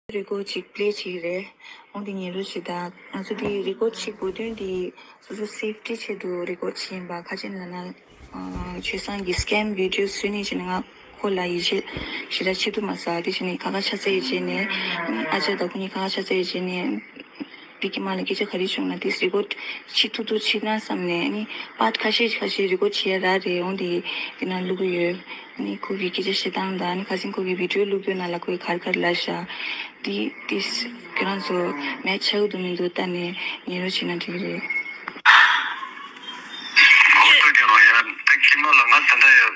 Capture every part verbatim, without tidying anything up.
རི་ཀོཌ་ཅིག་པི་ལེ་བྱེད་ཀྱི་རེད། འོ་འདི་ཉན་རོགས་བྱེད་དང་། ང་ཚོ་འདི་རི་ཀོཌ་བྱེད་དགོས་དོན་འདི་སོ་སོ་སེབ་ཊི་ཆེད་དུ་རི་ཀོཌ་བྱེད་ཡིན་པ། ག་ཅི་ལབ་ན། ཆོས་བཟང་གི་སི་ཀེམ་བི་ཌི་ཡོ་བཟོས་ནས་བྱས་ནས་ང་ཁོ་ལ་ཡིད་ཆེས་ཞེ་དྲག་བྱེད་ཐུབ་མ་སོང་། དེ་བྱས་ནས་ཁ་ཁ་ཆ་ཚ་ཡིས་བྱས་ནས། ཨ་ཅག་དང་ཁོ་གཉིས་ཁ་ཁ་ཆ་ཚ་ཡིས་བྱས་ནས། བི་ཀི་མ་ལ་སྐད་ཆ་ག་རེ་བྱུང་ན་དེ་རི་ཀོཌ་བྱེད་ཐུབ་ཐུབ་བྱེད་ན་བསམ་ནས། ཨ་ནི་པཱརཊ་ཁ་ཤས་ཁ་ཤས་རི་ཀོཌ་བྱེད་ཡ་རག་རེད། འོ་འདི་དེ་ནང་བླུག་གི་ཡོད། ཨ་ནི་ཁོ་གི་སྐད་ཆ་བཤད་སྟངས་དང་། ཨ་ནི་ཁ་སང་ཁོ་གི་བི་ཌི་ཡོ་བླུག་དུས་ནང་ལ་ཁོས་ག་རེ་ག་རེ་ལབ་ཤག་འདི་དེ་ཁྱེད་རང་ཚོ་མེ་ཆགས་འདུག་མི་འདུག་ལྟ་ནས་ཉན་རོགས་བྱས་ན་འགྲིག་གི་རེད། ཨོ་སྟོད་རྒྱལ་རོང་ཡ། དེ་ཁྱི་མ་ལ་ང་ད་ལྟ་ཡ་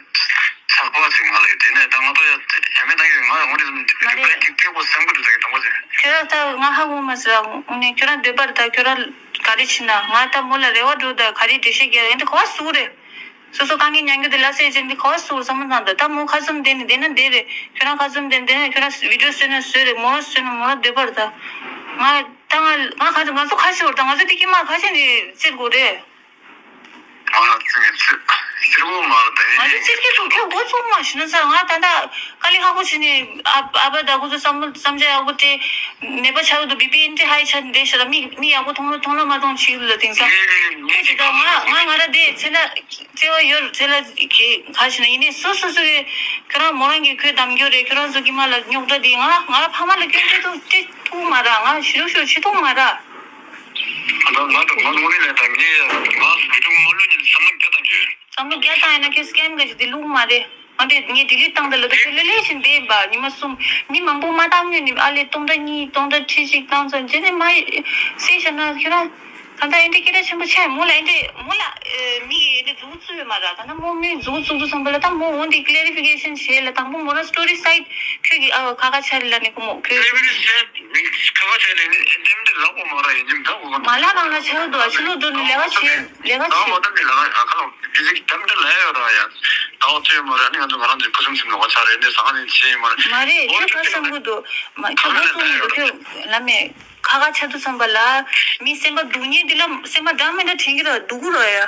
ཚགས་པ་ཞིག་མ་ལ་ཡ། དེ་ནས་ད་ང་ཚོ་ཡ་ཡ་མེད་ད་ཡོད། ང་འོ་རེ་རི་པ་ལའི་ཅིག་སྤྲད་དགོས་བསམ་གི་འདུག་ད་གི་དང་པོ་ཞིག་ཁྱོད་རང་ད་ང་ཧ་གོ་མ་སོང་། འོ་ནས་ཁྱོད་རང་འདོད་པར་ད་ཁྱོད་རང་ག་རེ་བྱེད་ན། ང་ད་མོ་ལ་རེ་བ་འགྲོ། ད་ག་རེ་འགྲེལ་བཤད་རྒྱག་ཡིན་དེ་ག་བ་སུ་རེད། སོ་སོ་དཀའ་ངལ་མྱངས་རྒྱུ་དེ་ལ་སེ་ཅན་དེ་ག་བ་སུ་བསམ་བློ་བཏང་། ད་ད་མོ་ཁ་བཙུམ་བསྡད་ནས་བསྡད་ན་བསྡད་རེད། ཁྱོད་རང་ཁ་བཙུམ་བསྡད་ནས་བསྡད་ན། ཁྱོད་རང་བི་ཌི་ཡོ་བཟོས་ན་བཟོས་རེད། མོ་རང་བཟོས་ན་མོ་རང་འདོད་པར་ད། ང་ད་ང་ང་ཁ་ང་ཚོ་ཁ་ཤི་བར་ད་ང་ཚོ་དེ་ཁྱི་མ་ཁ་ཤས་ནས་བཙིར་དགོས་རེད། ང་ཚོ་ཚིག་ཚིག་ཚིག་པོ་མ་རེད། ང་ཚོ་ཚིག་ཚིག་ཚོ་ཁྱོད་འགོ་ཚུགས་མ་ཤི་ན་ས། ང་ད་ད་དཀའ་ལས་ཁག་པོ་བྱས་ནས་ཨ་ཨ་ཕ་ད་ཁོ་ཚོ་བསམ་བློ་བསམ་འཆར་ཡག་པོ་སྤྲད། ནད་པ་ཆགས་འདུག་བི་པི་ཨེན་ཏི་ཧའི་ཆགས་འདྲེ་ཤི་ལ་མི་མི་ཡག་པོ་མཐོང་ལ་མཐོང་ལ་མ་མཐོང་ཞིག་ལ་དེང་སང་། ཁྱོད་ཅི་ད་ང་ང་ང་ར་དེ་ཚེ་ལ་བརྩེ་བ་ཡོད་ཚེ་ལ་གི་ག་ཤི་ན་ཡིན་ནས་སོ་སོ་སོ་གི་ཁྱོད་རང་མོ་རང་གི་ཁོས་གཏམ་རྒྱུ་རེད། ཁྱོད་རང་ཚོ་གི་མ་ལ་རྙོག་དྲ་དེ་ང་ང་ར་ཕ་མ་ལ་སྐྱོན་བརྗོད་དུ་སྤྲད་ཐུབ་མ་ར། ང་ཞུ་ཞུ་བྱེད་ཐུབ་མ་ར། ང་ང་ངོ་ནས་ད་ངས་ང་བི་ཌི་ཡོ་མ་བླུག་ཉིན་བསམ་བློ་བརྒྱ་བཏང་རྒྱུ་ཡོད། བསམ་བློ་བརྒྱ་བཏང་ཡིན་ན་ཁྱོད་སི་ཀེམ་ག་ཞིག་དེ་བླུག་མ་རེད། ང་དེ་ངས་ཌི་ལིཊ་བཏང་ད་ལ་ད་ཁྱོད་ལེ་ལེ་བཞིན་བསྡད་ཡིན་པ། ཉི་མ་གསུམ་མི་མང་པོ་མ་བཏང་ཉོས་ནི་ཨ་ལས་སྟོང་ཕྲག་གཉིས་སྟོང་ཕྲག་ཁྲི་གཅིག་བཏང་ཙང་རྗེས་ནས་མ་སེ་བྱས་ན་ཁྱོད་རང་ད་ལྟ་ཨེ་འདྲ་སྐད་གྲགས་ཆེན་པོ་ཆགས་མོ་ལ་ཨེ་འདྲ་མོ་ལ་མི་གིས་ཨེ་འདྲ་མཛུབ་བཙུགས་ཡོད་མ་ར། ད་ལྟ་མོ་མོས་མཛུབ་བཙུགས་འདུག་བསམ་པ་ལ་ད་མོ་འོང་དེ་ཀི་ལེ་རི་ཕི་ཀེ་ཤན་བྱས་ལ་དང་པོ་མོ་རང་སི་ཊོ་རི་སའིཌ་ཁྱོད་ཀྱིས་ཨ་ཁ་ཁ་ཆ་རེ་ལ་ནི་ཁོ་མོ་ཁྱོད་ཁ་ཁ་ཆ་ནས་ཨེ་འདྲ་མི་འདྲ་ལབ་དགོས་མ་ར། ཡིན་གྱི་མ་ལ་རང་ལ་ཆགས་འདུག་ཨ་ཕྱི་ལོགས་འགྲོ་ནི་ལས་ཀ་བྱེད་ལས་ཀ་བྱེད། ད་ལྟ་འདི་ལ་ཨ་ཁ་ལོ་ཇི་ཞིག་ཏམ་ཏི་ལ་ཡོད་ར་ཡ། ད་འོ་ཚོད་མ་རེད། ཨ་ནི་ང་ཚོ་ང་རང་ཚོའི་ཁུ་སིམ་སིམ་ལོག་ཆ་རེད་འདི་ཟ་ཁང་ནས་བྱེད་ཡིན་མ་རེད། མ་རེད། ཁྱོད་ཁ་བསམ་གི་འདུག་མ་ཁྱོད་ཁོ་གསུང་གི་འདུག་ཁྱོད་ལ་མེད་ཁ་ཁ་ཆ་འདུག་བསམ་པ་ལ་མི་སེམས་པ་སྡུག་བསྔལ་འདི་ལ་སེམས་པ་འདྲ་མི་འདྲ་དྲན་གི་ར་སྡུག་གི་ར་ཡ།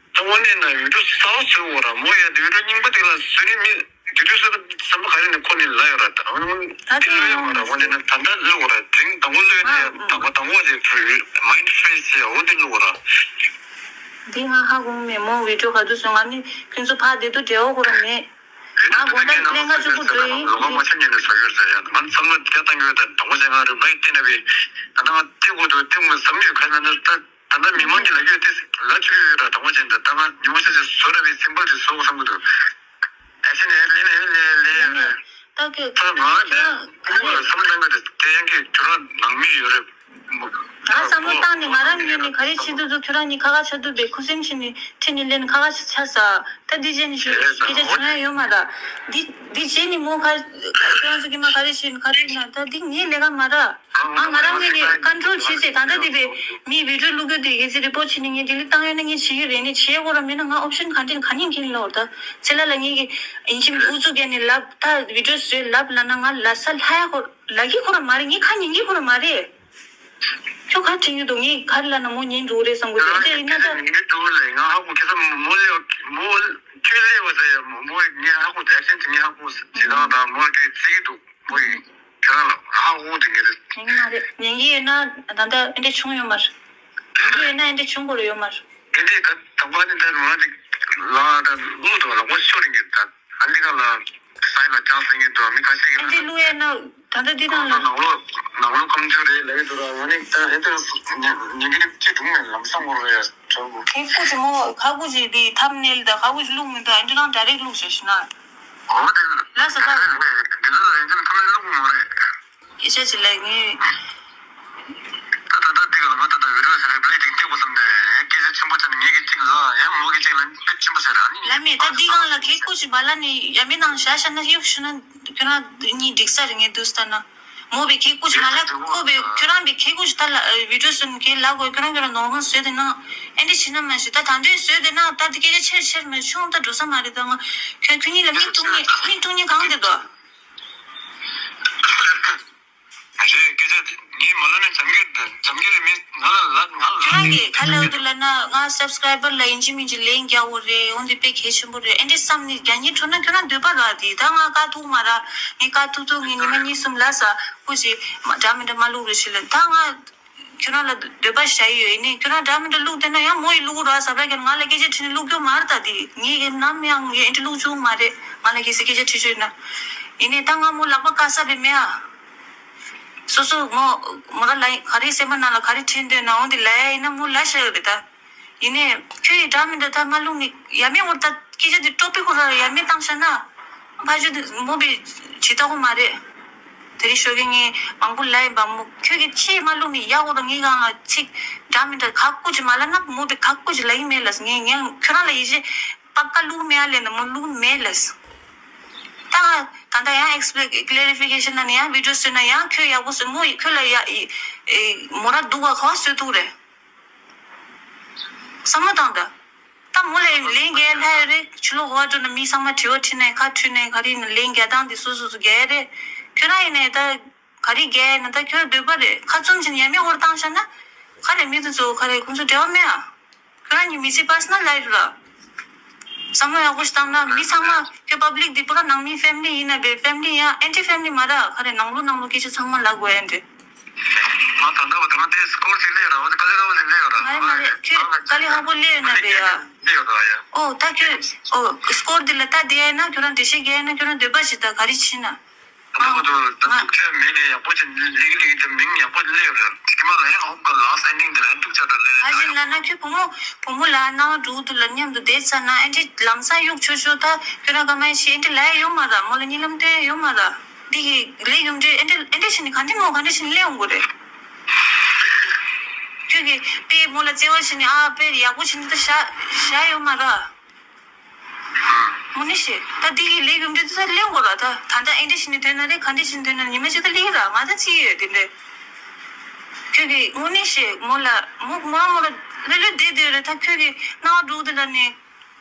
ད་དངོས་གནས་ན་བི་ཌི་ཡོ་གསར་པ་བཟོས་འོ་ར་མོ་ཡ། དེ་བི་ཌི་ཡོ་རྙིང་པ་འདི་ལ་བཟོས་ནི་མི་དེ་དུས་ཚོད་བསམ་པ་ག་རེ་ནས་ཁོ་ནི་ལ་ཡོད་ར། ད་འོ་ནི་ད་དེ་ལ་ཡོད་མ་ར། དངོས་གནས་ན་ད་ལྟ་ལོས་འོ་ར། དེང་དང་པོ་ལོས་ནི་ཡ་དང་པོ་དང་པོ་དེ་མའིན་ཌི་ཕི་རེ་ཤི་ཡ་འོ་དེ་ལོས་འོ་ར། འདི་ང་ཧ་གོ་མེད་མོ་བི་ཌི་ཡོ་ག་དུས་སོང་། ང་ནི་ཁྱོད་ཚོ་ཕ་དེ་དུ་འབྲེལ་བ་ཁོ་ར་མེད། ང་དགོང་དག་ཀླད་ཀ་གཅིག་པུ་འགྲོ་ཡིན། ལོ་ངོ་མ་ཆེ་ཉིན་ནས་ཟ་གི་ཡོད་ཟེར་ཡ། ང་བསམ་བློ་བརྒྱ་བཏང་གི་ཡོད། ད་དང་པོ་ཞིག་ང་རུ་བའི་བལྟས་ན་བི་ད་ང་བལྟས་དགོས་འདུག་བལྟས་དགོས་བསམ་གི་ཡོད། ག་ན་ད་ད་ལྟ་མི་མང་གི་ལ་ཡོད་དེ་ལ་ཆུ་ཡོད་ར། དང་པོ་ཅན་ད་ལྟ་ང་ཉི་མ་ཤ་ཤ་བཟོ་ར་བའི་སིམ་པལ་དེ་བཟོ་དགོས་བསམ་གི་འདུག་ཨ་ཤི་ནས་ལེ་ནས་ལེ་ལེ་ལེ། ད་ཁྱོད་ད་ང་ལས་ཁྱོད་ཁོ་ལ་བསམ་བློ་བཏང་གི་འདུག་དེ་ཡང་གི་ཁྱོད་རང་ནང་མི་ཡོད་རེད། ང་བསམ་བློ་བཏང་ནས་ང་རང་ངོས་ནས་ག་རེ་བྱེད་དུ་འདུག་ཁྱོད་རང་གཉིས་ཁ་ཁ་ཆ་འདུག་པས་ཁུ་སིམ་ཕྱིན་ནས་ཁྲིད་ནས་ལེན་ཁ་ཁ་ཆ་ཆ་ས། ད་འདི་བྱས་ནས་ཞུ་སྐད་ཆ་བྱུང་ཡ་ཡོད་མ་ར། འདི་འདི་བྱས་ནས་མོ་ཁ་ཁྱོད་རང་ཚོ་གི་མ་ག་རེ་བྱེད་ཁ་ཁྲིད་ན་ད་འདི་ངའི་ལས་ཀ་མ་ར། ང་ང་རང་ངོས་ནས་ཀོན་ཊོལ་བྱེད་ཟེར། ད་ལྟ་འདི་པས་མིའི་བི་ཌི་ཡོ་བླུག་རྒྱུ་དེ་གལ་སྲིད་རི་པོར་ཊི་བྱེད་ནས་ངས་ལྡི་ལི་བཏང་ཡོད་ན་ངས་བྱེད་ཀྱི་རེད། ནས་བྱེད་དགོས་ར་མེད་ན་ང་ཨོབ་ཤན་ག་འདྲ་ག་ནས་འཁྱེར་ལོ། ད་ཚེ་ལ་ལ་ངས་ཀྱི་ཡིན་གཅིག་ཨུ་ཚུགས་བརྒྱབ་ནས་ལབ། ད་བི་ཌི་ཡོ་བཟོས་ལབ་ལབ་ན་ང་ལབ་ས་ལྷ་ཡ་ཁོ་ལབ་ཀྱི་ཁོ་ར་མ་རེད། ངས་ཁ་ཉན་གྱི་ཁོ་ར་མ་རེད། ཁྱོད་ཁ་དྲན་གྱི་འདུག་ངས་ག་རེ་ལབ་ན་མོ་ཉན་འགྲོ་གི་རེད་བསམ་གྱི་འདུག་དེ་ཡིན་ན་ད། ཉན་གྱི་འདུག་ལས་ང་ཧ་གོ་ཁྱེད་ཚོ་མོ་ལས་མོ་ཁྱོད་ལས་བ་ཟེར་ཡ་མོ་ངས་ཧ་གོ་དེ་ཤེས་ངས་ཧ་གོ་བྱེད་སྟངས་དང་མོ་གི་རྩིས་ཀྱི་འདུག་མོ་ཡིན་ཁྱོད་རང་ལ་ཧ་གོ་དེ་ངས་རེད། ཉན་གྱི་མ་རེད། ཉན་གྱི་ཡོད་ན་ད་ལྟ་ཨེ་འདྲ་བྱུང་ཡོད་མ་རེད། ཉན་གྱི་ཡོད་ན་ཨེ་འདྲ་བྱུང་དགོས་རེད་ཡོད་མ་རེད། དེ་འདྲའི་ད་དང་པོ་ནི་ད་ང་ཅིག་ལ་ད་ལོ་དང་ལ་ངོ་ཤོར་ཡིན་གྱི་ད། ཨ་འདི་ག་ལ་སའི་ལ་ཅང་སེང་གི་འདུག་མི་ཁ་ཤས་ཀྱི་ཨེ་འདི་ལ་བླུག་ཡས་ན་ད་ལྟ་འདི་དང་ལ་ནང་ལོ་ནང་ལོ་ཁམ་ཆུ་རེད་ལབ་ཀྱི་འདུག་ར། ང་ནི་ད་ཨེ་འདི་ལ་ཉན་གྱི་ནི་ཅི་འདུག་མེད་ལམ་སང་བོར་རེད་ཡ་དྲན་གོ་ཁེ་ཀུ་ཅི་མོ་ཁ་ཀུ་ཅི་འདི་ཐམ་ནེལ་ད་ཁ་ཀུ་ཅི་བླུག་མི་འདུག་ཨེ་འདི་རང་ཌའི་རེག་བླུག་ཤེས་ཤི་ན། ཨོ་དེ་ལ་ས་ད་འདི་ལ་ཨེ་འདི་ལ་ཐམ་ནེལ་བླུག་མ་རེད། སྐད་ཆ་ཅིག་ལབ་ངས། ད་ད་ད་འདི་ག་ལ་ང་ད་ད་བི་ཌི་ཡོ་ཟེར་རེ་པི་ལེ་ཅིག་སྟེར་དགོས་བསམ་ནས་སྐད་ཆ་ཆེན་པོ་ཆགས་ནས་ངས་ཀྱི་གཅིག་ལ་ཡང་མོ་གི་གཅིག་ལ་དཔེ་ཆེན་པོ་ཟེར་ར་ནི། ལབ་མེད་ད་འདི་གང་ལ་ཁེ་ཀུ་ཅིག་བ་ལ་ནི་ཡ་མེད་ནང་བཞག་བཞག་ན་གཡུག་ཤུ་ན་ཁྱོད་རང་གཉིས་འགྲིག་ས་རེད་ངས་འདུག་ལྟ་ན། མོ་བའི་ཁེ་ཀུ་ཅིག་མ་ལ་ཁོ་བའི་ཁྱོད་རང་བའི་ཁེ་ཀུ་ཅིག་ད་ལ་བི་ཌི་ཡོ་སུན་ཁེ་ལ་གོ་ཁྱོད་རང་ཁྱོད་རང་ནོར་གང་བཟོས་དེ་ན་ཨེ་འདྲ་བྱེད་ན་མ་ཤེས་ད་ད་འདོད་བཟོས་དེ་ན་ད་འདི་སྐད་ཆ་ཆེར་ཆེར་མ་ཆུང་ད་འགྲོ་ས་མ་རེད་ད་ང་ཁྱོད་ཁྱོད་གཉིས་ལ་མིག་ཀྲུང་ནི་མིག་ཀྲུང་ནི་གང་དེ་དོ། རེད། སྐད་ཆ་དེ་ངས་མ་ལབ་ན་འཇམ་གྱི་འཇམ་གྱི་རེད། མི་ང་ལ་ལབ་ང་ལ་ལབ། དེ་ག་ལ་འདུག་ལབ་ན། ང་སབ་སི་ཀ་རའི་བར་ལ་ཡིན་གཅིག་མིན་གཅིག་ལན་རྒྱག་དགོས་རེད། འོན་ཏེ་དཔེ་གལ་ཆེན་པོ་རེད། ཨེ་འདྲས་བསམ་ནས་རྒྱག་སྙིང་བྲོ་ན་ཁྱོད་རང་འདོད་པ་རག་དེ། ད་ང་དཀའ་ཐུག་མ་རག་ངས་དཀའ་ཐུག་ཐུག་ངས་ཉི་མ་གཉིས་གསུམ་ལ་ས་སྐུ་ཞིག་འདྲ་མི་འདྲ་མ་བླུག་རེ་ཞིག་ལ། ད་ང་ཁྱོད་རང་ལ་འདོད་པ་བཞག་ཡོད། ཡིན་ནའི་ཁྱོད་རང་འདྲ་མི་འདྲ་བླུག་བསྡད་ན་ཡང་མོ་ཡིས་བླུག་རོགས་ཟབ་ར་ཀན་ང་ལ་སྐད་ཆ་དྲིས་ནས་བླུག་རྒྱུ་མ་རེད། ད་དེ་ངས་ནམ་ཡང་ངས་ཨེ་འདྲས་བླུག་བཅུག་མ་རེད། ང་ལ་གལ་སྲིད་སྐད་ཆ་དྲིས་བྱོས་ན། ཡིན་ནའི་ད་ང་མོ་ལག་པ་བཀག་ས་རེད་མེད་ཨ། སོ་སོ་མོ་མོ་ར་ལ་ག་རེ་སེམས་པ་ནང་ལ་ག་རེ་དྲན་འདོད་ན་འོན་ཏེ་ལབ་ཡ་ཡིན་ན་མོ་ལབ་ཤེས་ཡོད་རེད་ད། ཡིན་ནའི་ཁྱོད་ཡིས་འདྲ་མི་འདྲ་ད་མ་བླུག་ནི་ཡ་མེད་འོར་ད་སྐད་ཆ་དེ་ཀྲོ་པི་ཁོ་ར་ཡ་མེད་བཏང་ཤ་ན། ཕ་ཆུ་དེ་མོ་བི་ཇི་ལྟ་གོ་མ་རེད། དེ་རིང་ཞོགས་ཀས་ངས་མང་པོ་ལབ་ཡིན་པ། མོ་ཁྱོད་ཀྱིས་ཆེས་མ་བླུག་ནི་ཡག་འོ་ར། ངའི་སྒང་ལ་ཚིག་འདྲ་མི་འདྲ་ག་ཀུ་ཅི་མ་ལབ་ན་མོ་བི་ག་ཀུ་ཅི་ལབ་ཡིན་མེད་ལ། ངས་ངས་ཁྱོད་རང་ལ་ཡིད་ཆེས་པ་ཀ་བླུག་མེད་ཨ་ལས་ན་མོ་བླུག་མེད་ལ། ད་ད་ལྟ་ཡང་ཨེག་སི་པི་ལེ་ཀི་ལེ་རི་ཕི་ཀེ་ཤན་ན་ནི་ཡང་བི་ཌི་ཡོ་བཟོས་ན་ཡང་ཁྱོད་ཡག་པོ་བཟོས། མོ་ཡིས་ཁྱོད་ལ་ཡ་ཨི་ཨི་མོ་ར་སྡུག་ག་ག་བ་བཟོས་ཐུག་རེད། བསམ་བློ་བཏང་ད། ད་མོ་ལ་ལན་རྒྱག་ལྷ་ཡོད་རེད། ཕྱི་ལོགས་ག་བ་འགྲོ་ན་མི་ཚང་མ་དྲི་བ་དྲིས་ནས་ཁ་འཁྲུད་ནས་ག་རེ་ཡིན་ན་ལན་རྒྱག་སྟངས་དེ་སོ་སོ་སོ་རྒྱག་ཡ་རེད། ཁྱོད་རང་ཡིན་ནས་ད་ག་རེ་རྒྱག་ཡ་ཡིན་ན་ད་ཁྱོད་འདོད་པ་རེད། ཁ་བཙུམ་བྱས་ནས་ཡ་མེད་འོར་བཏང་བཞག་ན་ག་རེ་མི་དེ་ཚོ་ག་རེ་ཁོང་ཚོ་འབྲེལ་བ་མེད་ཨ། ཁྱོད་རང་གི་མི་ཚེ་པར་སོ་ནལ་ལའིཕ་ར། བསམ་བློ་ཡག་པོ་ཞིག་བཏང་ན་མི་ཚང་མ་ཁྱོད་པབ་ལིག་འདི་པུ་ར་ནང་མི་ཕེ་མི་ལི་ཡིན་ན་བས་ཕེ་མི་ལི་ཡང་ཨེན་ཏི་ཕེ་མི་ལི་མ་ར། ག་རེ་ནང་ལོགས་ནང་ལོགས་སྐད་ཆ་ཚང་མ་ལབ་དགོས་ཨེ་འདྲ། ང་ད་ལྟ་བ་དེ་མ་དེ་སྐོར་ཅིག་སླེབས་ར་བ་དེ་ཀ་ལེ་ར་བ་ལེ་སླེབས་ར། མ་རེད་མ་རེད། ཁྱོད་ཀ་ལེ་ཧ་གོ་སླེབས་ཡོད་ན་བས་ཡ། སླེབས་ཡོད་ར་ཡ། ཨོ་ད་ཁྱོད་ཨོ་སྐོར་འདི་ལ་ལྟ་བསྡད་ཡ་ན་ཁྱོད་རང་འགྲེལ་བཤད་རྒྱག་ཡ་ན་ཁྱོད་རང་འདོད་པ་ཞིག་ད་ག་རེ་བྱེད་ན། ད་ལྟ་བ་དེ་ད་ང་ཐུག་ཆ་མི་ལས་ཡག་པོ་ཅིག་ལིག་ལིག་དེ་མིང་ཡག་པོ་སླེབས་ཡོད་ར། དེ་མ་ལ་ཡང་ཧོབ་ག་ལ་སེན་ཌིང་དེ་ལ་ཡང་འདུག་ཆ་ད་ལེ་ཨ་ཞིག་ལ་ན་ཁྱོད་བུ་མོ་བུ་མོ་ལ་ནང་འགྲོ་དུ་ལ་མཉམ་དུ་བསྡད་ཚར་ན་ཨེ་འདྲ་ལམ་སང་གཡུག་ཆོག་ཆོག་ད་ཁྱོད་རང་ཀ་མ་ཤི་ཨེ་འདྲ་ལ་ཡ་ཡོད་མ་ར། མོ་ལ་གཉིད་ལམ་སྟོན་ཡོད་མ་ར། འདི་གི་ལས་ཡོང་འདྲེ་ཨེ་འདྲ་ཨེ་འདྲ་ཞིག་ནི་ག་འདྲ་མོ་ག་འདྲ་ཞིག་ནི་ལས་ཡོང་གོ་རེད། ཁྱོད་ཀྱི་དཔེ་མོ་ལ་བརྩེ་བ་ཞིག་ནི་ཨ་དཔེ་ཡག་པོ་ཞིག་ནི་ད་བཞག་བཞག་ཡོད་མ་ར། མོ་ནི་ཤེས་ད་འདི་གི་ལས་ཡོང་འདྲེ་ད་ལས་ཡོང་གོ་ར། ད་ད་ལྟ་ཨེ་འདྲ་ཞིག་ནི་དོན་ན་རེད། ག་འདྲ་ཞིག་ནི་དོན་ན་ཉི་མ་ཅིག་ད་ལས་ར་ང་ད་ཅི་ཡོད་དེ་འདྲ། ཁྱོད་ཀྱི་དངོས་གནས་ཤེས་མོ་ལ་མོ་མོ་རང་མོ་ལ་ལྷོད་ལྷོད་བསྡད་བསྡད་རེད། ད་ཁྱོད་ཀྱི་སྣང་བ་འགྲོ་དེ་ལ་ནི།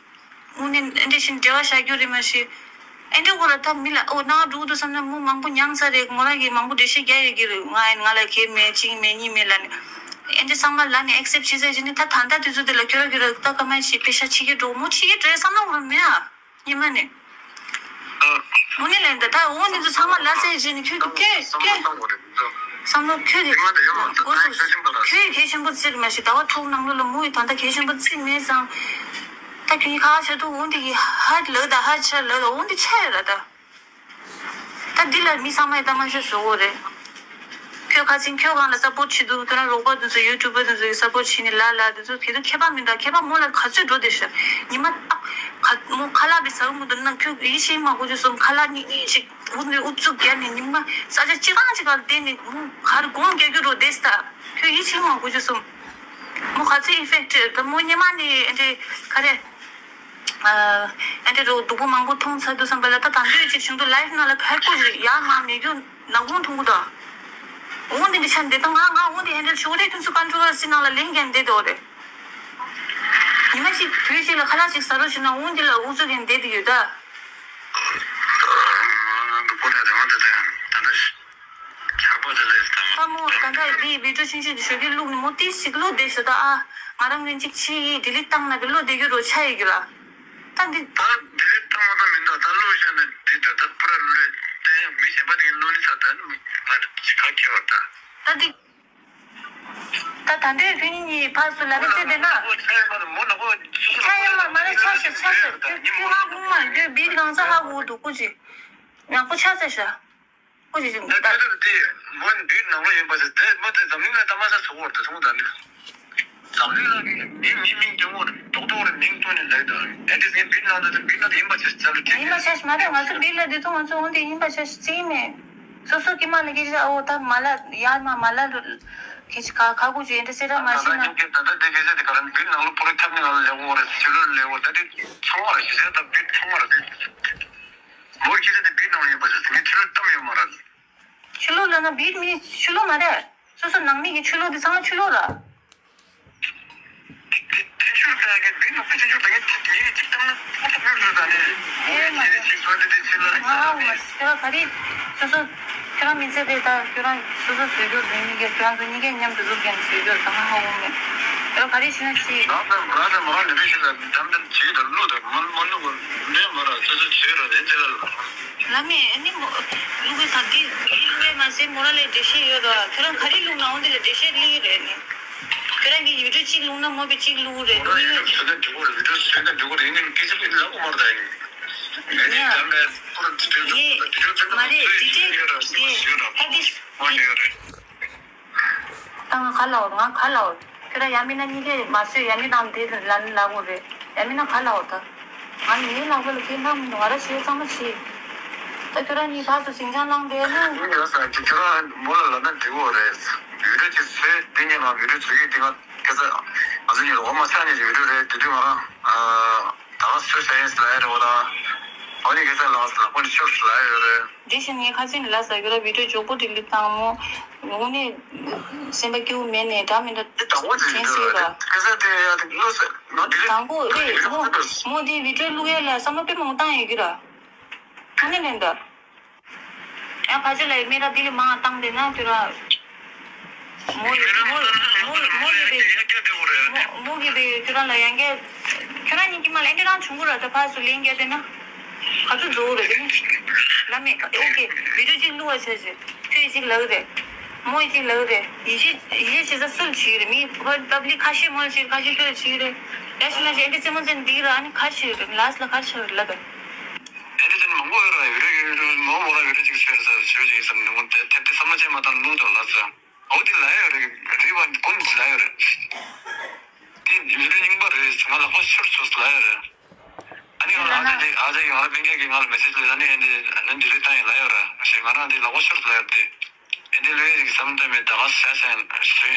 དངོས་གནས་ཨེ་འདྲ་ཞིག་འབྲེལ་བ་བཞག་རྒྱུ་རེད་མ་གཞི། ཨེ་འདྲ་གོ་ར་ད་མི་ལ་ཨོ་ནང་འགྲོ་འདུག་བསམ་ན་མོ་མང་པོ་མྱངས་ཚར་རེད། མོ་རང་གིས་མང་པོ་འགྲེལ་བཤད་རྒྱག་ཡོད་ཀྱི་རེད། ང་ཡིན་ང་ལ་གལ་མེད་གཅིག་མེད་གཉིས་མེད་ལ་ནི། ཨེ་འདྲ་ཚང་མ་ལ་ནི་ཨེག་སེབ་བྱེད་ཚར་རྗེས་ནི་ད་ད་ལྟ་དུས་ཚོད་དེ་ལ་ཁྱོད་ར་ཁྱོད་ར་ད་ཀ་མ་ཞིག་པེ་ཤ་ཕྱི་རྒྱལ་འགྲོ་མོ་ཕྱི་རྒྱལ་འགྲོ་བསམ་བློ་འོར་མེད་ཨ། ཉི་མ་ནི། དངོས་གནས་ལན་ད་ད་འོ་ནི་ཚོ་ཚང་མ་ལ་ཟེར་རྗེས་ནི་ཁྱོད་ཀྱི་ཁྱོད་ཁྱོད། བསམ་བློ་ཁྱོད་ཀྱི་དེ་མ་དེ་ཡོད་མ་ད་འོ་ད་སོ་གལ་ཆེན་པོ་ར། ཁྱོད་ཀྱི་གལ་ཆེན་པོ་རྩིས་མ་ཤེས། ཟླ་བ་དྲུག་ནང་ལོགས་ལ་མོ་ཡི་ད་ལྟ་གལ་ཆེན་པོ་རྩིས་མེད་ཙང་། ད་ཁྱོད་ཀྱི་ཁ་ཁ་བྱེད་དུ་འོ་འདི་གི་ཧར་ལོ་ད་ཧར་ཆར་ལོ་ད་འོ་འདི་ཆ་ཡོད་ར་ད། ད་འདི་ལ་མི་ཚང་མ་ཡི་ད་མ་ཤོད་བཟོ་འོ་རེད། ཁྱོད་ཁ་ཚིག་ཁྱོད་གང་ལ་སབ་པོར་བྱེད་འདུག་དོ་ན་རོགས་པ་འདི་ཚོ་ཡུ་ཊུབ་པ་འདི་ཚོ་ཡི་སབ་པོར་བྱེད་ནི་ལ་ལ་འདི་ཚོ་དེ་ཚོ་ཁྱད་པར་མི་འདུག་ཁྱད་པར་མོ་ལ་ག་ཚོད་འགྲོ་བསྡད་ཤག་ཉི་མ་ཏག་ཁ་མོ་ཁ་ལག་བི་ཟ་གི་མི་འདུག་ན་ཁྱོད་ཡིད་ཆེས་མ་དགོས་རྒྱུ་སོང་ཁ་ལག་གཉིས་གཉིས་ཤིག་འུ་ནི་འུ་ཚུགས་རྒྱ་ནི་ཉི་མ་ས་ཆ་སྤྱི་གང་ཅིག་གར་བསྡད་ནི་མོ་གར་སྒོམ་རྒྱག་རྒྱུ་རོ་བསྡད་ས་ད་ཁྱོད་ཡིད་ཆེས་མ་དགོས་རྒྱུ་སོང་མོ་ག་ཚོད་ཨི་ཕེག་ཊི་ད་མོ་ཉི་མ་ནི་ཨེ་འདྲེ་ག་རེ། ཨ་འདྲེ་རོ་སྡུག་པོ་མང་པོ་མཐོང་ཚར་འདུག་བསམ་པ་ལ་ད་དང་དུས་ཅིག་བྱུང་འདུག་ལའིཕ་ནང་ལ་ཁ་ཁོ་རེ་ཡ་ང་མེད་རྒྱུ་ནག་ཁུང་མཐོང་གི་འདུག་འོ་འདི་འདི་ཆ་འདི་ད་ང་ང་འོ་འདི་ཧེན་ཌལ་བྱེད་དགོས་རེད། ཁྱོད་ཚོ་ཀོན་ཊོ་ཝར་སི་ནང་ལ་ལན་རྒྱག་བསྡད་འདུག་རེད། ཉི་མ་ཞིག་བུ་ཞིག་ལ་ཁ་ལག་ཞིག་ཟ་རོགས་བྱས་ན་འོ་འདི་ལ་ཨུ་ཚུགས་རྒྱག་བསྡད་འདུག་ཡོད་ད། ཆགས་པ་དེ་རེད་དང་། ད་མོ་ད་ལྟ་འདི་བི་ཌིའོ་ཆུང་ཆུང་འདི་ཞོགས་ཀས་བླུགས་ནས་མོ་ཏིས་ཞིག་བླུགས་བསྡད་ཤག་ད་ཨ། ང་རང་ལན་གཅིག་ཕྱིས་ཡིས་ཌི་ལིཊ་བཏང་ན་བི་བླུགས་བསྡད་རྒྱུ་རོ་ཆ་ཡི་རྒྱུ་ལ། ད་འདི། ད་ཌི་ལིཊ་བཏང་མ་བཏང་མི་འདུག་ད་བླུགས་བཞག་ན་འདི་ད་ད་པུ་ར་བླུགས་ཏེ་ཡང་མི་གཞན་པ་དེ་བླུགས་ནི་ཚ་ད་ནི་ང་ག་ཁྱེར་བ་ད། ད་འདི། ད་ད་འདྲའི་ཁྱོད་གཉིས་གཉིས་ཕར་ཚུར་ལབ་རེས་བྱས་བསྡད་ན། ཆ་ཡོད་མ་རེད་མོ་ནག་པོ། ཆ་ཡོད་མ་མ་རེད་ཆ་ཤེས་ཆ་ཤེས་ཁྱོད་ཁྱོད་ཧ་གོ་མ་ཁྱོད་བིད་གང་ས་ཧ་གོ་འདུག་སྐུ་མཁྱེན། ཡག་པོ་ཆགས་ཚར་ཤག་སྐུ་མཁྱེན་ད། ད་དེ་མོ་འདི་ནང་ལོགས་ཡིན་པ་ཟེར་དེ་མོ་དེ་འཛམ་གླིང་ལ་ལྟ་མ་ས་ཟུག་བར་དུ་སོང་ད་ནི། འཛམ་གླིང་ལ་མི་མི་མིང་སྐྱོ་མོ་རེད་རྡོག་རྡོག་རེད་མིང་སྐྱོ་ནི་ལེགས་དང་ཨེ་འདྲ་ཟིན་བིད་ནང་དུ་བིད་ནང་དུ་ཡིན་པ་ཆེ་ས་ལ་ཁྱེད་ཡིན་པ་ཆེ་ཤ་མ་རེད། ང་ཚོ་བིད་ལ་དེ་ཚོ་ང་ཚོ་འོན་ཏེ་ཡིན་པ་ཆེ་ཤ་རྩིས་མེད། སོ་སོ་ཀྱི་མ་ལ་སྐད་ཆ་ཨོ་ད་མ་ལ་ཡར་མ་མ་ལ་རུ་ཁྱེད་ཀྱི་ཁ་ཁ་ཁུ་ཅུ་ཨེ་འདྲ་སེ་ར་མ་ཤེས་ན། ད་ད་དེ་སྐད་ཆ་དེ་ག་རང་བིད་ནང་ལ་པོ་ར་ཁྱབ་ནི་ང་ལ་ལེགས་འོ་རེད་ཕྱི་ལོ་ལེགས་འོ་ད་དེ་ཚང་མ་ར་ཤེས་ས་ད་བིད་ཚང་མ་ར་བིད། མོར་ཁྱེད་ཚོ་དེ་བིད་ནང་ཡོད་པ་ཟེར་ངས་ཕྱི་ལོགས་གཏམ་ཡོད་མ་རེད། ཕྱི་ལོགས་ལབ་ན་བིད་མི་ཕྱི་ལོགས་མ་རེད། སོ་སོ་ནང་མི་གི་ཕྱི་ལོགས་དེ་ཚང་མ་ཕྱི་ལོགས་ར། དེ་དེ་ཕྱི་ལོགས་ད་ངས་བིད་ནང་ཚོ་ཕྱི་ལོགས་ད་ངས་ངས་ཅིག་གཏམ་ན་ཁོ་ཚོ་བོད་ལ་ད་ནས་ཨེ་མ་རེད། ཅིག་ཚོ་དེ་དེ་ཕྱི་ལ་ང་ཧ་གོ་མ་སི་ཁྱོད་རང་ག་རེ་སོ་སོ་ཁྱོད་རང་མི་ཚེ་དེ་ད་ཁྱོད་རང་སོ་སོ་བཟོས་རྒྱུ་རེད། གཉིས་ཀས་ཁྱོད་རང་ཚོ་གཉིས་ཀས་མཉམ་དུ་སློབ་རྒན་བཟོས་རྒྱུ་རེད། ད་ང་ཧ་གོ་མེད། ཁྱོད་ག་རེ་བྱས་ན་བྱེད། ང་ཚོ་ང་ཚོ་མ་ལས་རེ་ཞིག་ལ་དམ་དམ་བྱེད་ཀྱི་དང་བླུག་དང་མ་མ་བླུག་གོ་མེད་མ་ར་ཚོད་ཚོད་བྱེད་ར་རེད་དེ་ལ། ལ་མེད་ཨ་ནི་མོ་བླུག་གི་ད་འདི་འདི་བླུག་གི་མ་ཟད་མོ་ར་ལས་འགྲེལ་བཤད་ཡོད་ར། ཁྱོད་རང་ག་རེ་བླུག་ན་འོང་དེ་ལ་འགྲེལ་བཤད་སླེབས་ཀྱི་རེད་ནི། ཁྱོད་རང་གི་ཡུལ་གྲུ་གཅིག་བླུག་ན་མོ་བི་གཅིག་བླུག་གི་རེད་མོ་ར་ནི། ཡུལ་གྲུ་བཟོས་ན་འགྲིག་གོ་རེད། ཡུལ་གྲུ་བཟོས་ན་འགྲིག་གོ་རེད། ཡིན་ནའི་སྐད་ཆ་ལ་ལབ་གོ་མ་ར་ད་ཡིན། ཡིན་ཡ། ཡིན། མ་རེད་འདི་འདྲའི་འདི་ཧ་འདི། ད་ང་ག་ལ་འོར་ང་ག་ལ་འོར། ཁྱོད་རང་ཡ་མིན་ན་གཉིས་ཀས་མ་བཟོས་ཡ་མིན་ནང་དེ་ལ་ལ་ལ་འོར་རེད། ཡ་མིན་ན་ག་ལ་འོར་ད། ང་ངའི་ལག་པ་ལ་ཁྱེད་ལྷམ་ང་ར་ཞེས་གཙང་མ་བྱེད། ད་ཁྱོད་རང་གཉིས་ཕར་ཚུར་ཟིང་ཆ་བསླངས་བསྡད་ན། ཡིན་ཡོད་ས་ཀྱི་ཁྱོད་རང་མོ་ལ་ལབ་ན་འགྲིག་གོ་རེད། བི་ཌིའོ་ཅིག་བཟོས་འདི་ཉིད་ལ་བི་ཌིའོ་བཟོ་གི་འདི་ང་ཁ་ས་ང་ཚོ་གཉིས་ལ་འོ་མ་ཆགས་ཉིད་ཀྱི་བི་ཌིའོ་རེད་དེ་དུས་ང་རང་ད་ག་བཟོས་ས་ཡིན་ཟེར་ལ་ཡ་རེད་འོ་ད། འོ་ནི་ཁ་ས་ལགས་ལག་པ་འདི་ཤོར་ཟེར་ལ་ཡ་ཡོད་རེད། དེ་བཞིན་ངས་ཁ་སང་ལ་ཟ་གི་ར་བི་ཌིའོ་མགྱོགས་པོ་ཌི་ལིཊ་བཏང་མོ། དངོས་གནས་སེམས་པ་སྐྱིད་པོ་མེད་ནས་འདྲ་མི་འདྲ་དྲན་སྲིད་ར། དང་པོ་རེད་མོ་མོ་དེ་བི་ཌིའོ་བླུག་ཡ་ལ་བསམ་བློ་དཔེ་མང་བཏང་ཡོད་ཀྱི་ར། ཨ་ནི་ལན་འདྲ། ཡང་ཕལ་ཆེར་ལ་མི་ར་དེ་ལས་མང་བཏང་དེ་ན་དུ་ར། མོ་ཡི་མོ་མོ་མོ་གི་བི་མོ་མོ་གི་བི་ཁྱོད་རང་ལ་ཡང་གས། ཁྱོད་རང་གཉིས་ཀྱི་མ་ལ་ཨེ་འདྲ་རང་བྱུང་གི་ར་ད་ཕར་སུ་ལེན་རྒྱ་དེ་ན། ག་ཚོད་རྫོགས་རེད་དེ་ནི། ལ་མེད་ཨོ་ཀེ་བི་ཌིའོ་གཅིག་བླུག་བ་བྱས་ཟེར། ཁྱོད་ཡི་གཅིག་ལབ་རེད། མོ་ཡི་གཅིག་ལབ་རེད། ཡི་གེ་ཡི་གེ་བྱེད་ས་སུ་ལ་བྱེད་རེད་མི་ཕར་པབ་ལིག་ཁ་ཤས་མོ་ལ་བྱེད་ཁ་ཤས་ཁྱོད་ལ་བྱེད་རེད། ཡ་ཤི་ན་ཞེ་འདི་རྩེད་མོ་རྩེ་འདི་ར་ཨ་ནི་ཁ་ཤས་རེད་ལ་སི་ལ་ཁ་ཤས་རེད་ལབ་རེད། ཨེ་འདྲ་ཅན་མང་པོ་ཡོད་ར་ཡོད་རེད་ཡོད་རེད་མོ་མོ་ར་ཡོད་རེད་ཅིག་ཤེར་ས་ཞུ་ཅིག་བསམ་ནས་མོ་དེ་ཐེབས་ཏེ་བསམ་བློ་ཅན་མ་བཏང་ལུང་དུ་ལ་ཟེར། ཨོ་དེ་ལ་ཡོད་རེད་རི་བ་ཀུན་ལ་ཡོད་རེད། དེ་ཡུལ་རྙིང་པ་རེད་ང་ལ་ཧོ་ཤོར་ཚོ་ལ་ཡོད་རེད། ཨ་ནི་ང་ལ་ཨ་ཅག་ཅིག་ཨ་ཅག་ཡང་ལ་པིན་ཀེ་གི་ང་ལ་མེ་སེ་ཇི་ལ་ཨ་ནི་ཨ་ནི་ཨ་ནི་ཌི་ལིཊ་བཏང་ཡིན་ལ་ཡོད་རེད་ཞེས་ང་རང་དེ་ལ་ཧོ་ཤོར་ལ་ཡོད་དེ། ཨེ་འདི་ལོས་ཡིན་བསམ་དོན་མེད་ད་ག་ས་ས་ཞོན་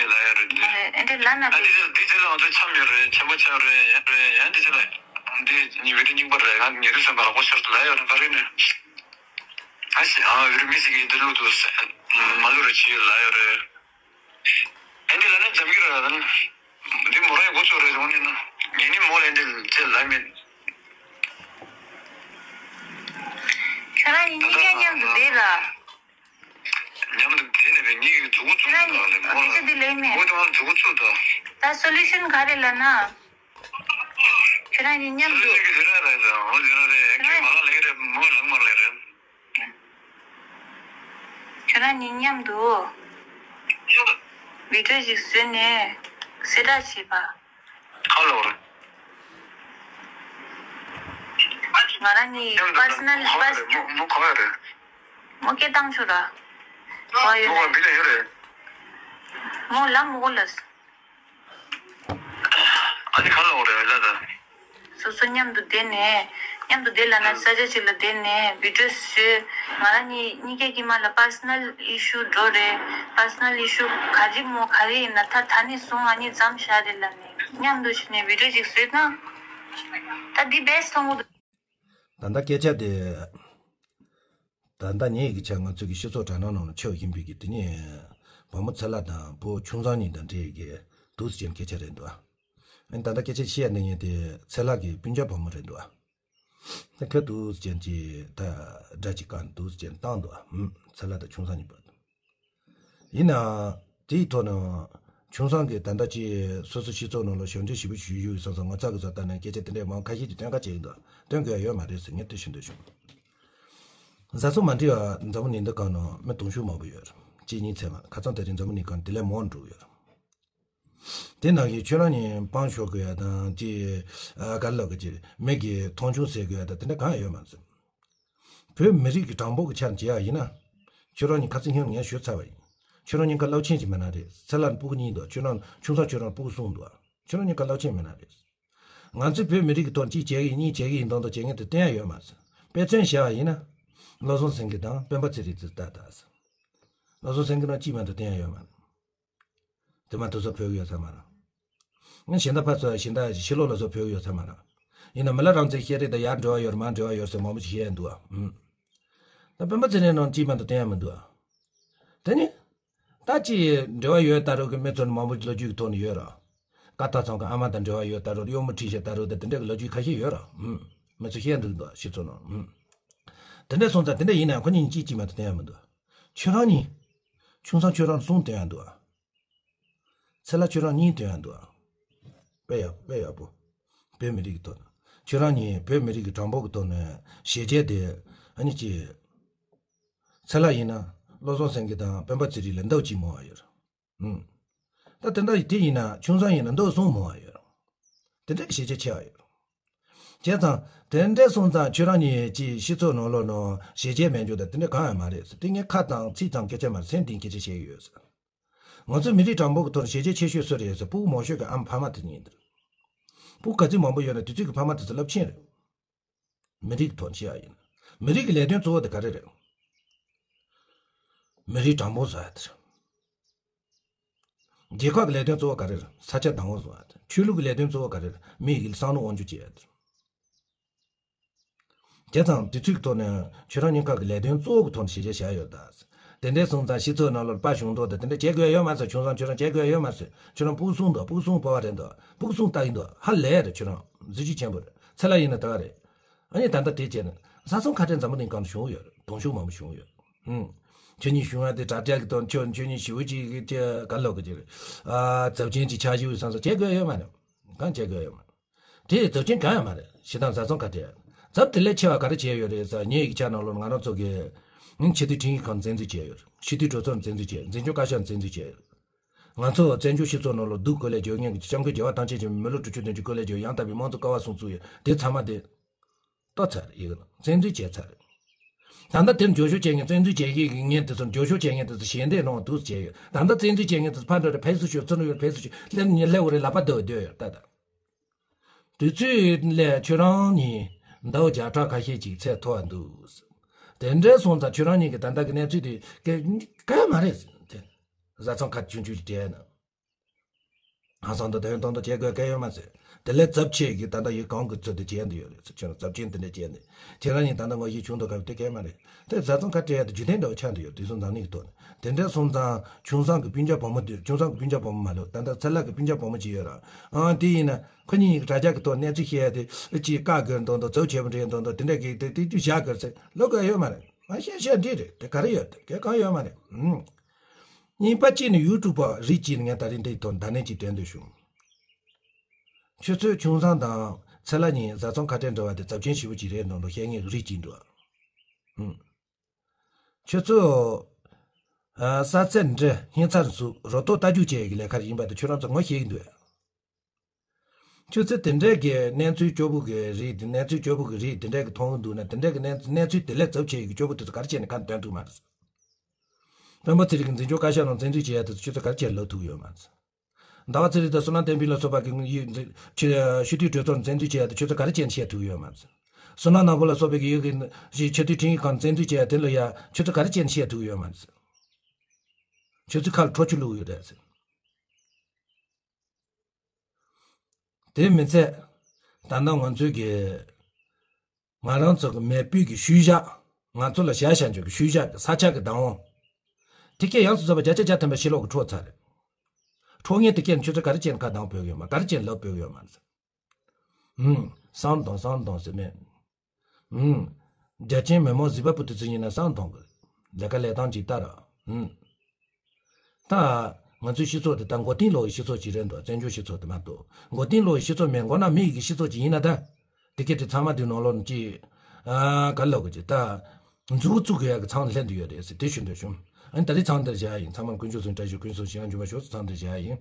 ཡོད་ལ་ཡོད་རེད་དེ། ཨེ་འདི་ལ་ན་ཨ་འདི་ལ་འདི་ལ་ང་ཚོ་འཆམ་ཡོད་རེད་ཆེན་པོ་ཆགས་རེད་ཡ་རེད་ཡ་འདི་ཅི་ལ་འདི་ཉི་བི་རི་རྙིང་པ་རེད་ང་ཉེ་དུས་སེམས་པ་ལ་ཧོ་ཤོར་ལ་ཡོད་རེད་ག་རེ་ནས། ཨ་ཤི་ཨ་བི་རི་མི་ཞིག་གིས་འདི་ལུགས་དུ་མ་ལུས་རེ་ཆེ་ཡོད་ལ་ཡོད་རེད། ཨེ་འདི་ལ་ནི་འཛམ་གྱི་རེད་ལ་ནི། འདི་མོ་རའི་འགོ་ཚུགས་རེད་འོང་ནི་ན། ངས་ནི་མོ་ལ་འདི་ཅེས་ལ་མེད། ཁྱོད་རང་གཉིས་ཀ་མཉམ་དུ་བསྡད་ལ། མཉམ་དུ་བསྡད་ནས་རེད་ངས་མཛུ་གུ་བཙུགས་ཁྱོད་རང་འདུག་ལ་མོ་ལ། སྐད་ཆ་འདི་ལས་མེད། འོ་དེ་མོ་མཛུ་གུ་བཙུགས་དང་། ད་སོ་ལུ་ཤན་ག་རེ་ལ་ན། ཁྱོད་རང་གཉིས་མཉམ་དུ། སོ་ལུ་ཤན་གི་རེད་ར་རེད་ར་འོ་དེ་ར་རེད་ཁྱོད་མ་ལ་ལེགས་རེད་མོ་ལ་མ་ལེགས་རེད། ཁྱོད་རང་གཉིས་མཉམ་དུ་བི་ཌིའོ་ཞིག་བཟོས་ནས་གསལ་བསྒྲགས་བྱེད་པ། ཧ་ལོ། ང་རང་གཉིས་པར་སོ་ནལ་པར་སོ་ནལ་མོ་ག་བ་རེད། མོ་སྐད་བཏང་ཆོག་ར། ཨོ་ཡོད་མོ་ག་བི་ལ་ཡོད་རེད། མོ་ལ་མོ་གོ་ལ། ཨ་ནི་ག་ལ་འོ་རེད་ལ་ད། སོ་སོ་མཉམ་དུ་བསྡད་ནས་མཉམ་དུ་བསྡད་ལ་ན་ས་ཆ་གཅིག་ལ་བསྡད་ནས་བི་ཌིའོ་བཟོས། ང་རང་གཉིས་གཉིས་ཀའི་དཀྱིལ་མ་ལ་པར་སོ་ནལ་ཨི་ཤུ་འགྲོ་རེད། པར་སོ་ནལ་ཨི་ཤུ་ག་རེ་མོ་ག་རེ་ཡིན་ན་ད་ད་ནས་བཟུང་ང་གཉིས་མཚམས་བཞག་རེད་ལ་ནས་མཉམ་དུ་བྱས་ནས་བི་ཌིའོ་ཅིག་བཟོས་ན་ད་འདི་བེ་སི་མཐོང་གི་འདུག་ད་ལྟ་སྐད་ཆ་དེ། ད་ལྟ་ངེད་ཀྱི་ཆ་ང་ཚོ་གི་སྤྱི་ཚོགས་དྲ་སྣང་ནང་ལ་ཆགས་ཡིན་པའི་གི་དེ་ནས་བུ་མོ་ཚེ་ལགས་དང་བུ་ཆུང་ཚང་གཉིས་དང་འབྲེལ་གི་འདུག་སེ་བྱས་སྐད་ཆ་རེད་འདུག་ཨ་ནི་ད་ལྟ་སྐད་ཆ་བཤད་ཡ་འདི་ངས་དེ་ཚེ་ལགས་ཀྱི་སྤུན་ཀྱག་བུ་མོ་རེད་འདུག་ཨ་ནི་ཁ་འདུག་སེ་བྱས་ཀྱི་ད་སྒྲ་ཅིག་བཀག་འདུག་སེ་བྱས་བཏང་འདུག་ཨ་ཚེ་ལགས་དང་ཆུང་ཚང་གཉིས་བར་དུ། ཡིན་ནའང་དེའི་ཐོག་ནས་ཆུང་ཚང་གིས་ད་ལྟ་ཅི་སོ་སོ་སྤྱི་ཚོགས་ནང་ལ་ཞབས་འདྲེན་ཞེ་པོ་ཞུ་ཞུ་ཡོད་བསམ་སོང་ངོ་ཚ་གི་ཚ་ལྟ་ནས་སྐད་ཆ་དེ་འདྲས་མང་ཁ་ཤས་ཀྱིས་སྟོན་ཁ་བྱེད་ཀྱི་འདུག་སྟོན་དགོས་ཡ་ཡོད་མ་རེད་ཟེར་ངས་འདི་ཞུ་འདོད་བྱུང་། བཟའ་ཚང་མ་འགྲིག་པ་འཛམ་བུ་གླིང་འདི་སྒང་ནང་མི་དུང་ཕྱུར་མང་པོ་ཡོད་རེད། གཅིག་གཉིས་ཚད་མ་ཁ་སང་དེ་རིང་འཛམ་བུ་གླིང་སྒང་དེ་ལས་མང་འགྲོ་གི་ཡོད་རེད། དེ་ནང་བཞིན་ཁྱོད་རང་གཉིས་སྤང་ཤོར་དགོས་ཡ་དང་ཅི་ཨ་ག་ལབ་དགོས་ཅི་མི་གི་མཐོང་ཆུང་ཟེར་དགོས་ཡ་དང་དེ་འདྲ་གང་ཡང་ཡོད་མ་རེད། བོད་མི་རིགས་ཀྱི་གྲངས་འབོར་གྱི་ཆ་ནས་བྱས་ཡ་ཡིན་ན། ཁྱོད་རང་གཉིས་ཁ་ཚིག་སྔོན་ངས་ཞུས་ཚར་བ་ཡིན། ཁྱོད་རང་གཉིས་ཀ་རླབས་ཆེན་ཞིག་མིན་ན་རེད། ཚེ་ལ་ནི་སྤུ་གུ་གཉིས་འདུག་ཁྱོད་རང་ཆུང་ས་ཁྱོད་རང་སྤུ་གུ་གསུམ་འདུག་ཁྱོད་རང་གཉིས་ཀ་རླབས་ཆེན་མིན་ན་རེད། ང་ཚོས་བོད་མི་རིགས་ཀྱི་ཐོག་གཅིག་བྱེད་ཀྱི་ཡིན་གཉིས་བྱེད་ཀྱི་ཡིན་དང་དང་བྱེད་མཁན་དེ་བསྟན་ཡ་ཡོད་མ་རེད། དཔེ་མཚོན་བྱས་པ་ཡིན་ན། བློ་བཟང་སེང་གེ་དང་སྤེན་པ་ཚེ་རིང་ཚོ་ལྟ་ད། བློ་བཟང་སེང་གེ་རང་གཅིག་མ་གཏོགས་བསྟན་ཡ་ཡོད་མ་རེད། དེ་མ་དུ་ས་ཕོད་ཀྱི་ཡོད་ས་མ་རེད། ང་གཞན་དག་ཕར་ཚུར་གཞན་དག་ཕྱི་ལོགས་ལ་སོགས་ཕོད་ཀྱི་ཡོད་ས་མ་རེད། ཡིན་ན་མི་ལ་རང་བཙན་ཤེས་རིག་དང་ཡར་འབྲེལ་བ་ཡོད་རེད་མར་འབྲེལ་བ་ཡོད་ཟེར་མང་པོ་ཞིག་བཤད་ཡ་འདུག་ཨ། ཨུམ། ད་སྤེན་པ་ཚེ་རིང་ནང་གཅིག་མ་གཏོགས་བསྟན་ཡ་མི་འདུག་ཨ། དེ་ནི། ད་ཅི་འབྲེལ་བ་ཡོད་ད་རུང་གི་མི་ཚོ་ནི་མང་པོ་ལོ་རྒྱུས་ཀྱི་ཐོག་ནས་ཡོད་རེད། ཀ་ཏ་ཚང་གི་ཨ་མ་དང་འབྲེལ་བ་ཡོད་ད་རུང་གཡོག་མོ་ཁྲིད་བྱས་ད་རུང་དེ་དེ་འདྲ་གི་ལོ་རྒྱུས་ཁ་ཤས་ཡོད་རེད། ཨུམ། མི་ཚོ་བཤད་འདུག་འདུག་ཨ་སྤྱི་ཚོགས་ནང་། ཨུམ། དེ་འདྲ་སོང་ཙང་དེ་འདྲ་ཡིན་ན་ཁོ་གཉིས་གཅིག་གཅིག་མ་གཏོགས་བསྟན་ཡ་མི་འདུག་ཨ། ཁྱོད་རང་གཉིས། ཆུང་ཚང་ཁྱོད་རང་གསུམ་བསྟན་ཡ་འདུག་ཨ། ཚེ་ལ་ཁྱོད་རང་གཉིས་བསྟན་ཡ་འདུག་ཨ། དཔེ་ཡག་དཔེ་ཡག་པོ། བོད་མི་རིགས་ཀྱི་ཐོག་ནས་ཁྱོད་རང་གཉིས་བོད་མི་རིགས་ཀྱི་གྲངས་འབོར་གྱི་ཐོག་ནས་ཞལ་མཇལ་དེ་ཨ་ནི་ཅི། ཚེ་ལྷ་ཡིན་ན་བློ་བཟང་སེང་གེ་དང་སྤེན་པ་ཚེ་རིང་ལ་མདོག་གཅིག་མང་བ་ཡོད། ཨུམ། ད་དེ་འདྲ་དེ་ཡིན་ན་ཆུང་བཟང་ཡིན་ན་མདོག་གསུམ་མང་བ་ཡོད། དེ་འདྲ་གི་ཞལ་མཇལ་ཆེ་བ་ཡོད། བྱས་ཙང་དེ་འདྲ་སོང་ཙང་ཁྱོད་རང་གཉིས་ཀྱི་སྤྱི་ཚོགས་ནང་ལོགས་ནང་ཞལ་མཇལ་མེད་རྒྱུ་དང་དེ་འདྲ་གང་ཡང་མ་རེད་ཟེར། དེ་ངས་ཁ་དང་ཚིག་ཙམ་སྐད་ཆ་མ་རེད། སེམས་གཏིང་སྐད་ཆ་བཤད་ཡོད་ཟེར། ང་ཚོ་མི་རིགས་གྲངས་འབོར་གྱི་ཐོག་ནས་ཞལ་མཇལ་ཆེ་ཤོས་སུ་རེད་ཟེར། སྤུ་གུ་མང་ཤོས་ཀྱི་ཨ་མ་ཕ་མ་དེ་གཉིས་འདིར། སྤུ་གུ་ག་ཚོད་མང་པོ་ཡོད་ན་དེ་ཚོད་ཀྱི་ཕ་མ་དེ་ཚོ་རླབས་ཆེན་རེད། མི་རིགས་ཐོག་ནས་བཤད་ཡ་ཡིན། མི་རིགས་ཀྱི་ལས་དོན་གཙོ་བོ་དེ་ག་རེ་རེད། མི་རིགས་གྲངས་འབོར་བཟོ་ཡ་དེ་རེད། རྒྱལ་ཁབ་ཀྱི་ལས་དོན་གཙོ་བོ་ག་རེ་རེད། ས་ཆ་བདག་དབང་བཟོ་ཡ་དེ། ཆོས་ལུགས་ཀྱི་ལས་དོན་གཙོ་བོ་ག་རེ་རེད། མི་ཡི་བསམ་བློ་དབང་སྒྱུར་བྱེད་ཡ་དེ་རེད། བྱས་ཙང་དུས་ཚོད་ཀྱི་ཐོག་ནས་ཁྱོད་རང་གཉིས་ཀ་གི་ལས་དོན་གཙོ་བོ་གི་ཐོག་ནས་ཞལ་མཇལ་བྱས་ཡོད་ད། དེ་འདྲའི་སོང་ཙང་སྤྱི་ཚོགས་ནང་ལོགས་དཔའ་ཞུང་མདོག་དང་དེ་འདྲ་བྱེད་དགོས་ཡོད་མ་ཟེར། ཆུང་ཚང་ཁྱོད་རང་བྱེད་དགོས་ཡོད་མ་ཟེར། ཁྱོད་རང་སྤུ་གུ་གསུམ་འདུག་སྤུ་གུ་གསུམ་སྤོ་བ་རེད་འདུག་སྤུ་གུ་གསུམ་ལྟ་ཡིན་འདུག་ཧ་ལས་རེད། ཁྱོད་རང་གཟི་བརྗིད་ཆེན་པོ་རེད། ཚེ་ལྷ་ཡིན་ན་ད་ག་རེད། ཨ་ནི་ད་ལྟ་དེ་བྱས་ན་བཟའ་ཚང་ཁ་བྲལ་འཛམ་བུ་གླིང་སྒང་ལ་བྱུང་ཡོད་རེད། དུང་ཕྱུར་མང་པོ་བྱུང་ཡོད། ཧུམ། ཁྱོད་གཉིས་བྱུང་བ་དེ་དྲ་རྒྱ་གི་དོན་ཁྱོད་ཁྱོད་གཉིས་ཞི་བོ་གཅིག་གི་ག་ལོག་གི་ཅིག་རེད། ཨ་ཚབས་ཆེན་གྱི་ཆ་ཞུ་བསམ་སོ་བྱེད་དགོས་ཡོད་མ་རེད། གང་བྱེད་དགོས་ཡོད་མ་རེད། དེ་ཚབས་ཆེན་གང་ཡང་མ་རེད། ཞེ་སྡང་བཟའ་ཚང་ཁ་བྲལ། ཚབ་དེ་ལས་ཆེ་བ་ག་རེ་བྱས་ཡོད་རེད་ཟེར། ཉེ་ཡིག་ཆ་ནང་ལོགས་ང་རང་ཚོ་གི་ཆེས་མཐོའི་ཁྲིམས་ཡིག་ཁང་བཙན་འཛུལ་བྱས་ཡོད་རེད། སྤྱི་འཐུས་གྲོས་ཚོགས་བཙན་འཛུལ་བྱས། འཛིན་སྐྱོང་བཀའ་ཤག་བཙན་འཛུལ་བྱས་ཡོད་རེད། ང་ཚོ་བཙན་བྱོལ་སྤྱི་ཚོགས་ནང་ལོགས་སྡུག་གོ་ལས་རྒྱོབ་མཁན་གྱི་སྐྱབས་མགོན་རྒྱལ་བ་ཐམས་ཅད་མཁྱེན་པའི་མི་ལོ་དྲུག་ཅུ་བདུན་ཅུ་གོ་ལས་རྒྱོབ། ཡང་དག་པའི་དམངས་གཙོ་ཀ་བ་སྲུང་བཙུགས་ཡོད། དེ་ཚང་མ་དེ་གཏོར་ཚར་རེད། ཡིག་ནང་བཙན་འཛུལ་བྱས་ཚར་རེད། ད་ལྟ་དེར་འགྱོད་བཤགས་བྱེད་མཁན་བཙན་འཛུལ་བྱེད་མཁན་དེ་ཚོ་འགྱོད་བཤགས་བྱེད་མཁན་དེ་ཚོ་ཞལ་འདེབས་གནང་བ་འདུག་བྱས་ཡོད། ད་ལྟ་བཙན་འཛུལ་བྱེད་མཁན་དེ་ཚོ་ཕར་འགྲོ་རེད། ཕེབས་སུ་ཤོག་ཚུར་འགྲོ་རེད། ཕེབས་སུ་ཤོག་སླེབས་ཉིན་སླེབས་འོ་རེད། ལག་པ་བརྡབ་སྡོད་ཡོད་ད་ལྟ། དུས་ཚོད་ལས་ཁྱོད་རང་གཉིས་ཟླ་བ་བརྒྱ་ཕྲག་ཁ་ཤས་ཅིག་ཚད་མཐོ་བ་འདུག་དེ་འདྲ་སོང་ཙང་ཁྱོད་རང་གཉིས་ཀྱི་ད་ལྟ་གི་གནས་ཚུལ་དེ་ག་ག་མ་རེད་དེ། བཟའ་ཚང་ཁ་ཆུང་ཆུང་ཅིག་བྲལ་ན། ཧང་སང་དང་དོན་དང་དང་བྱེད་དགོས་གལ་ཡོད་མ་ཟད། དེ་ལས་ཚབས་ཆེ་གི་ད་ལྟ་ཡུལ་གང་གི་ཚོད་དུ་བྱས་འདི་ཡོད་རེད་ཟེར། ཁྱོད་རང་ཚབས་ཆེན་དེ་འདྲ་བྱས་འདི། ཁྱེད་རང་གཉིས་ད་ལྟ་ངོ་ཤེས་བྱུང་འདུག་ག་དེ་གལ་མ་རེད། དེ་བཟའ་ཚང་ཁ་བྲལ་ཡ་དེ་རྒྱུ་མཚན་འདྲ་བོ་ཆགས་འདི་ཡོད། དུས་སང་འཛམ་གླིང་གི་ཐོག་ནས་དེ་འདྲ་སོང་ཙང་ཆུང་སང་གི་སྤུན་ཀྱག་བུ་མོ་དེ། ཆུང་སང་གི་སྤུན་ཀྱག་བུ་མོ་མ་ལོ་ད་ལྟ་ཚེ་ལྷ་གི་སྤུན་ཀྱག་བུ་མོ་ཅིག་ཡོད་ར། ཨང་དེ་ཡིན་ན་ཁོ་གཉིས་ཀྱི་དྲ་རྒྱ་གི་ཐོག་གནས་ཚུལ་བཤད་ཡ་དེ་ཅིག་བཀག་དགོས་འདུག་འདུག་ཚབས་ཆེ་བོ་འདྲ་འདུག་འདུག་དེ་འདྲ་གི་དེ་དེ་དུས་བཞག་དགོས་ཟེར་ལབ་དགོས་ཡོད་མ་རེད། ང་བཤད་བཤད་འདི་རེད། དེ་ག་རེ་ཡོད། དེ་གལ་གང་ཡོད་མ་རེད། ཨང་། གཉིས་པ་གཅིག་ནི་ཡུ་ཊུབ་པ་རིགས་གཅིག་ནི་ངས་ད་རིང་འདི་ཐོག་བརྡ་ལན་གཅིག་སྤྲད་འདོད་བྱུང་། ཁྱོད་ཚོས་ཆུང་སང་དང་ཚེ་ལྷ་གཉིས་བཟའ་ཚང་ཁ་བྲལ་འགྲོ་བ་དེ་ཚབས་ཆེན་ཞེ་པོ་ཅིག་རེད་འདུག་འདུག་བཤད་མཁན་རིགས་གཅིག་འདུག་ཨང་། ཁྱོད་ཚོ་ཨ་ས་ཚད་འདྲི་ཧིང་ཚར་ཟུག་རོ་ཏོག་ལྟ་རྒྱུག་བྱེད་ཀྱི་ལས་ཀ་ཡིན་པ་དེ་ཁྱོད་རང་ཚོ་ངོ་ཤེས་ཀྱི་འདུག་ཁྱོད་ཚོས་དེ་འདྲས་ཀྱི་གནས་ཚུལ་སྐྱོ་པོ་གི་རིགས་དེ། གནས་ཚུལ་སྐྱོ་པོ་གི་རིགས་དེ་འདྲས་ཀྱི་མཐོང་གི་འདུག་ན། དེ་འདྲས་ཀྱི་གནས་གནས་ཚུལ་དེ་ལས་ཚབས་ཆེ་གི་སྐྱོ་པོ་དེ་ཚོ་ག་རེ་བྱས་ནས་ཁ་འདོན་ཐུབ་མ་རེད། སྤེན་པ་ཚེ་རིང་གི་འཛིན་སྐྱོང་བཀའ་ཤག་ནང་བཙན་འཛུལ་བྱས་ཡ་དེ་ཚོ་ཁྱོད་ཚོས་ག་རེ་བྱས་ལབ་ཐུབ་ཡོད་མ་རེད། ཟླ་བ་ཚེ་རིང་དང་བསོད་ནམས་བསྟན་འཕེལ་ལ་སོགས་པ་གི་ཡུལ་འཛིན་ཆེ་སྤྱི་འཐུས་གྲོས་ཚོགས་ནང་བཙན་འཛུལ་བྱས་ཡ་དེ་ཁྱོད་ཚོས་ག་རེ་བྱས་ནས་བཤད་ཐུབ་ཡོད་མ་རེད། བསོད་ནམས་ནོར་བུ་ལ་སོགས་པའི་གི་ཡུལ་གི་ཆེས་མཐོའི་ཁྲིམས་ཡིག་ཁང་བཙན་འཛུལ་བྱས་ཡ་དེ་ལ་ཡ་ཁྱོད་ཚོས་ག་རེ་བྱས་ནས་བཤད་ཐུབ་ཡོད་མ་རེད། ཁྱོད་ཚོའི་ཁ་ལ་ཁྲོ་ཆུ་བླུགས་ཡོད་རེད་ཟེར། དེ་མི་ཚད། ད་ལྟ་ང་ཚོའི་གི་ང་རང་ཚོ་གི་མེས་པོའི་གི་ཤུལ་བཞག་ང་ཚོ་ལ་བཞག་བཞག་འཇོག་གི་ཤུལ་བཞག་གི་ས་ཆ་གི་བདག་དབང་། དེ་སྐད་ཡོངས་སུ་རྫོགས་པ་བརྒྱ་ཆ་བརྒྱ་ཐམ་པ་ཕྱི་ལོགས་གི་འཕྲོག་ཚར་རེད། འཕྲོག་མཁན་དེ་སྐད་ནི་ཁྱོད་ཚོས་ག་རེ་བྱས་ནས་ཁ་གདངས་ཕོད་ཡོད་མ། ག་རེ་བྱས་ནས་ལབ་ཕོད་ཡོད་མ་ཟེར། ཧུམ། བསམ་བློ་གཏོང་བསམ་བློ་གཏོང་ཟེར་མེད། ཧུམ། རྒྱ་ཆེན་མི་མང་གཟིགས་པ་པོ་དེ་ཚོ་ཡིན་ན་བསམ་བློ་གཏོང་དགོས། ལས་ཀ་ལས་སྟངས་ཅིག་ལྟ་ར། ཧུམ། ད་ང་ཚོའི་སྤྱི་ཚོགས་དེ་ད་མགོ་རྟིང་སློག་གི་སྤྱི་ཚོགས་ཅིག་རེད་འདུག་བཙན་བྱོལ་སྤྱི་ཚོགས་དེ་མ་གཏོགས། མགོ་རྟིང་སློག་གི་སྤྱི་ཚོགས་མེད། མགོ་ནག་མི་ཡི་གི་སྤྱི་ཚོགས་ཅིག་ཡིན་ན་ད། དེ་སྐད་དེ་ཚང་མ་དེ་ནང་ལོགས་ནས་ཅིག་ཨ་ག་ལབ་དགོས་ཅིག་ད། མཛུབ་གུ་བཙུགས་དགོས་ཡག་གི་མཚམས་སླེབས་འདི་ཡོད་རེད་ཟེར་དེ་ཞུ་འདོད་བྱུང་། ཨ་ནི་ད་རེས་མཚམས་འདིར་བཞག་ཡིན། ཚང་མར་དཀོན་མཆོག་གསུམ་བཀྲ་ཤིས་ཀུན་སོང་ཞིང་ཡང་འབྱོན་པ་ཤོག་ཚང་འདིར་བཞག་ཡིན།